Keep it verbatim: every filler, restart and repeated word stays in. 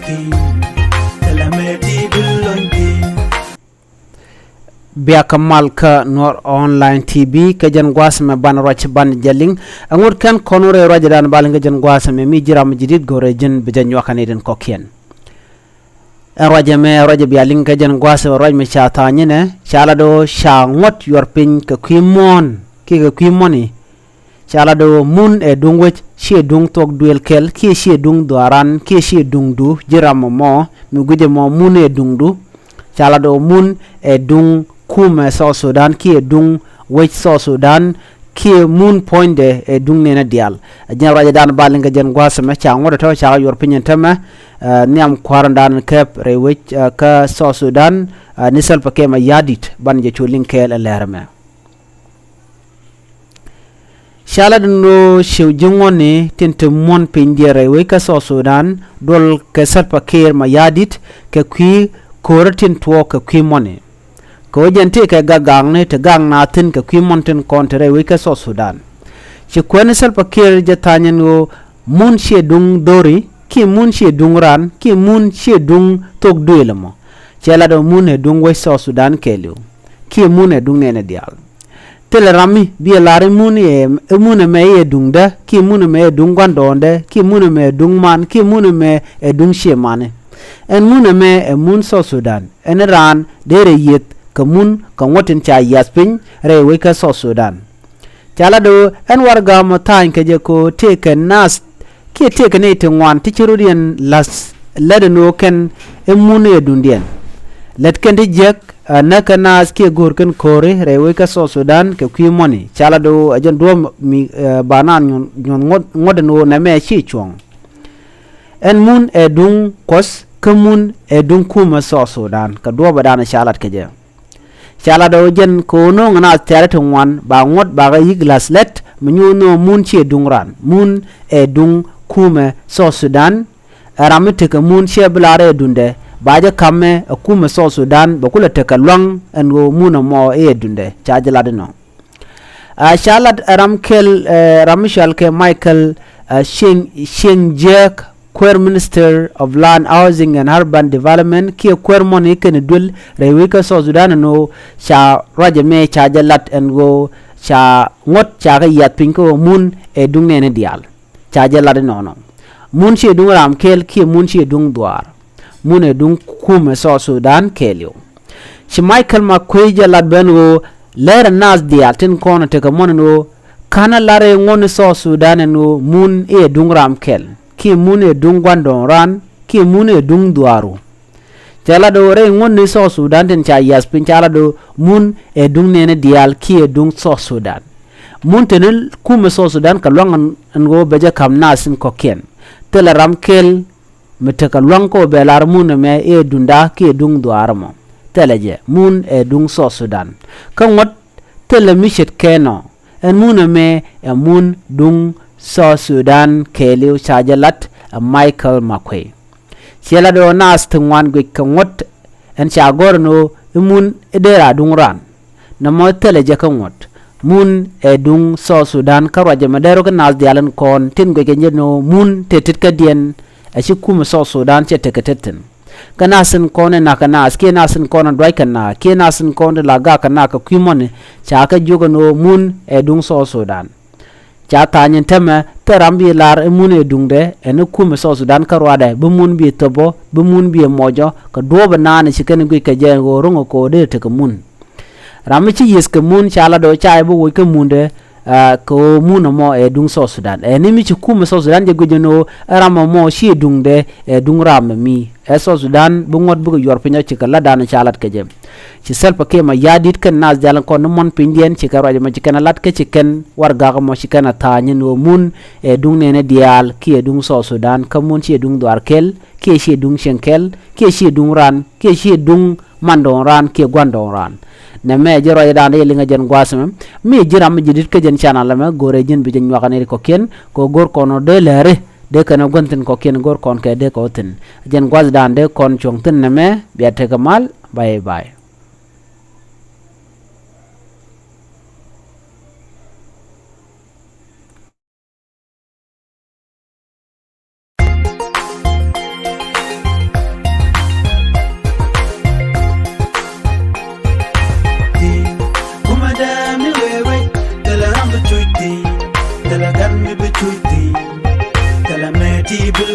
Biakä mal kä Nuɔr Online T V kä jɛn gua̱a̱th ɛmɛ ban ruac ban jɛ liŋ. Ɛŋut kɛn kɔn wä rɛy ruacdan ba liŋ kä jɛn gua̱a̱th ɛmɛ, mi ji̱ ram ji̱ di̱t go̱rɛ ji̱n bi jɛ nyuak kɛ ni din kɔ̱kiɛn. Ɛn ruac ɛmɛ ruac ɛ bia liŋ kä jɛn gua̱a̱th ɛmɛ, ruac mi ca tha̱a̱ŋ nyinɛ ca lat ɣöö ca ŋuɔ̱t yuɔr piny kɛ kui̱ muɔ̱ɔ̱n kiɛ kɛ kui̱ muɔ̱ni. Ca lat ɣöö mun ɛ duŋ wec, ciɛ duŋ thuɔk duëël kɛl, kiɛ ciɛ duŋ dhuaaran, kiɛ ciɛ duŋdu ji̱ ram ɛmɔ mi guic ɛmɔ mun ɛ duŋdu. Ca lat ɣöö mun ɛ duŋ kumɛ South Sudan, kiɛ duŋ wec South Sudan, kiɛ mun puɔ̱nydɛ ɛ duŋ nɛnɛ diaal. Ɛ jɛn ruacdan ba liŋ kɛ jɛn gua̱a̱th ɛmɛ, ca ŋuɔ̱t ɛ tɔ̱ ca ɣä yuɔr piny ɛn täämɛ. Ɛ nhiam kua̱r in dan kɛp rɛy wec ɛ kä South Sudan, ɛ ni Salva Kiir Mayardit, ban jɛ cu liŋ kɛɛl ɛ lɛr ɛmɛ. Ca lat ɛn ɣöö ci ji̱ ŋuɔ̱tni tin te muɔ̱n pinydiɛn rɛy wec kä South Sudan duɔl kɛ Salva Kiir Mayardit kɛ kui̱ ko̱rä tin tuɔɔk kɛ kui̱ muɔ̱ni. Kɛ ɣöö jɛn tëëkɛ gak gakni te gak naath thi̱n kɛ kui̱ muɔ̱n tin kɔn te rɛy wec kä South Sudan. Ci kuäär ni Salva Kiir jɛ tha̱a̱ny ɛn ɣöö mun ciɛ duŋ dho̱ri, kiɛ mun ciɛ duŋ ran, kiɛ mun ciɛ duŋ thok duëël ɛmɔ. Cɛ lat ɣöö mun ɛ duŋ wec South Sudan kɛɛliw, kiɛ mun ɛ duŋ nɛnɛ diaal. Thilɛ ram mi bi ɛ lar i̱ mun i̱, i̱ mun ɛmɛ i̱ ɛ duŋdä, kiɛ mun ɛmɛ i̱ ɛ duŋ gua̱ndɔɔŋdä, kiɛ mun ɛmɛ ɛ duŋ man, kiɛ mun ɛmɛ ɛ duŋ ciɛ mani. Ɛn mun ɛmɛ ɛ mun South Sudan. Ɛn raan dee rɛ yieth kɛ mun kɛ ŋuɔ̱t tin ca yiath piny rɛy wec kä South Sudan. Ca lat ɣöö ɛn warɛgak mɔ tha̱a̱ny kɛ jɛ kɛ ɣöö tëëkɛ naath kiɛ tëëkɛ nɛy ti ŋuan ti ci rɔ̱diɛn la̱th lät ɛn ɣöö kɛn i̱ mun i̱ ɛ duŋdiɛn. Lät kɛn ti jiäk ɛ näk kɛ naath kiɛ go̱o̱r kɛn ko̱ri rɛy wec kä South Sudan kɛ kui̱ muɔ̱ni. Ca lat ɣöö ɛ jɛn duɔ̱ɔ̱p mi ɛ ba naan nyuɔ̱th, nyuɔ̱th ŋuɔ̱t, ŋuɔ̱t ɛn ɣöö nɛmɛ ci cuɔ̱ŋ. Ɛn mun ɛ duŋ Kuɔth kä mun ɛ duŋ kumɛ South Sudan kɛ duɔ̱ɔ̱pɛ dan ca lat kɛ jɛ. Ca lat ɣöö jɛn kɛ ɣöö no̱o̱ŋ naath tɛ̈rɛ ti ŋuan ba ŋuɔ̱t bakɛ yi̱k la̱th lät mi nyuuth nöö mun ciɛ duŋ ran, mun ɛ duŋ kumɛ South Sudan. Ɛ ram mi tekɛ mun ciɛ bi lar ɛ duŋdɛ ba jɛ ka̱mɛ ɛ kumɛ South Sudan bɛ kulɛ tekɛ lua̱ŋ ɛn ɣöö mun ɛmɔ i̱ ɛ duŋdɛ. Ca jɛ lat inɔ. Ɛ ca lat ɛ ram kɛl, ɛ ram mi cɔal kɛ Michael, ɛ Cieŋ, Cieŋ Jiäk, kuäär Minister of Land, Housing and Urban Development kiɛ kuäär mɔni kɛnɛ duël rɛy wec kä South Sudan ɛn ɣöö ca ruac ɛmɛ ca jɛ lat ɛn ɣöö ca ŋuɔ̱t ca kɛ yiath piny kä ɣöö mun ɛ duŋ nɛɛni diaal. Ca jɛ lat inɔnɔ. Mun ciɛ duŋ ram kɛl kiɛ mun ciɛ duŋ dhuaar. Mun ɛ duŋ kumɛ South Sudan kɛɛliw. Ci Michael Makuei jɛ lat ben ɣöö lɛr ɛ naath diaal tin kɔn ɛ tekɛ muɔ̱n ɛn ɣöö ka̱n ɛ lar ɛ ŋuɔ̱t ni South Sudan ɛn ɣöö mun i̱ ɛ duŋ ram kɛl kiɛ mun i̱ ɛ duŋ gua̱ndɔɔŋ ran kiɛ mun i̱ ɛ duŋ dhuaaru. Cɛ lat ɣöö rɛy ŋuɔ̱t ni South Sudan tin ca yiath piny ca lat ɣöö mun ɛ duŋ nɛɛni diaal kiɛ duŋ South Sudan. Mun teni kumɛ South Sudan kɛ lua̱ŋ ɛn ɣöö bɛ jɛ ka̱m naath in kɔ̱kiɛn. Thilɛ ram kɛl mi tekɛ lua̱ŋ kä ɣöö bɛ lar mun ɛmɛ i̱ ɛ duŋda kiɛ duŋ dhuaar ɛmɔ. Thilɛ jɛ, mun ɛ duŋ South Sudan. Kä ŋuɔ̱t thilɛ mi ce̱tkɛ nɔ. Ɛn mun ɛmɛ ɛ mun duŋ South Sudan kɛɛliw ca jɛ lat ɛ Michael Makuei. Ciɛ lat ɣöö naath ti ŋuan guic kɛ ŋuɔ̱t ɛn ca gɔ̱r ɛn ɣöö i̱ mun i̱ dee raa duŋ ran. Nɔmɔ thilɛ jɛ kä ŋuɔ̱t. Mun ɛ duŋ South Sudan kä ruac ɛmɛ dee rɔ kä naath diaal in kɔn tin guic kɛ nyet ɛn ɣöö mun tëë tetkädiɛn ɛ ci kumɛ South Sudan cɛ tekɛ tet thi̱n. Kä naath in kɔn in na̱k kɛ naath kiɛ naath in kɔn in duac kɛ naath kiɛ naath in kɔn in la gak kɛ naath kɛ kui̱ mɔni ca kɛ jiök ɛn ɣöö mun ɛ duŋ South Sudan. Ca tha̱a̱ny in täämɛ thil ram bi lar i̱ mun ɛ duŋdɛ ɛn i̱ kumɛ South Sudan kä ruaadɛ bi mun bi thöpɔ bi mun bi mɔcɔ kɛ duɔ̱ɔ̱p ɛ naan ci kɛn guic kɛ jɛ ɛn ɣöö ro̱ŋ ɛ ko̱o̱r dee tekɛ mun. Ram mi ci yieth kɛ mun ca lat ɣöö ca jɛ bi woc kä mundɛ, ɛ, kɛ ɣöö mun ɛmɔ ɛ duŋ South Sudan. Ɛ ni mi ci kumɛ South Sudan jɛ guic ɛn ɣöö ɛ ram ɛmɔ ci ɛ duŋdɛ ɛ duŋ ram ɛ mi. Ɛ South Sudan bi ŋuɔ̱t bikɛ yuɔr piny ɔ cikɛ latdan ca lat kɛ jɛ. Ci Salva Kiir Mayardit kɛn naath diaal in kɔn ni muɔ̱n pinydiɛn cikɛ ruac ɛmɔ ci kɛn ɛ lat kä ci kɛn warɛgak ɛmɔ ci kɛn ɛ tha̱a̱ny ɛn ɣöö mun ɛ duŋ nɛɛni diaal kiɛ duŋ South Sudan kä mun ciɛ duŋ dhuaar kɛl kiɛ ciɛ duŋ cieŋ kɛl kiɛ ciɛ duŋ ran kiɛ ciɛ duŋ mandɔɔŋ raan kiɛ gua̱ndɔɔŋ raan. Nɛmɛ jɛ ruacdan rɛy liŋä jɛn gua̱a̱th ɛmɛ. Mi ji̱n ram mi ji̱ di̱t kä jɛn channel ɛmɛ, go̱rɛ ji̱n bi jɛ nyuak ni ri kɔ̱kiɛn kɛ go̱r kɔn ɔ dee lääri dee kɛn ɔ gua̱n thi̱n kɔ̱kiɛn go̱r kɔn kɛ dee kɛ ɔ thi̱n. Jɛn gua̱a̱thdan dee kɔn cuɔ̱ŋ thi̱n nɛmɛ, bia tekɛ mal. Bye bye. ti bi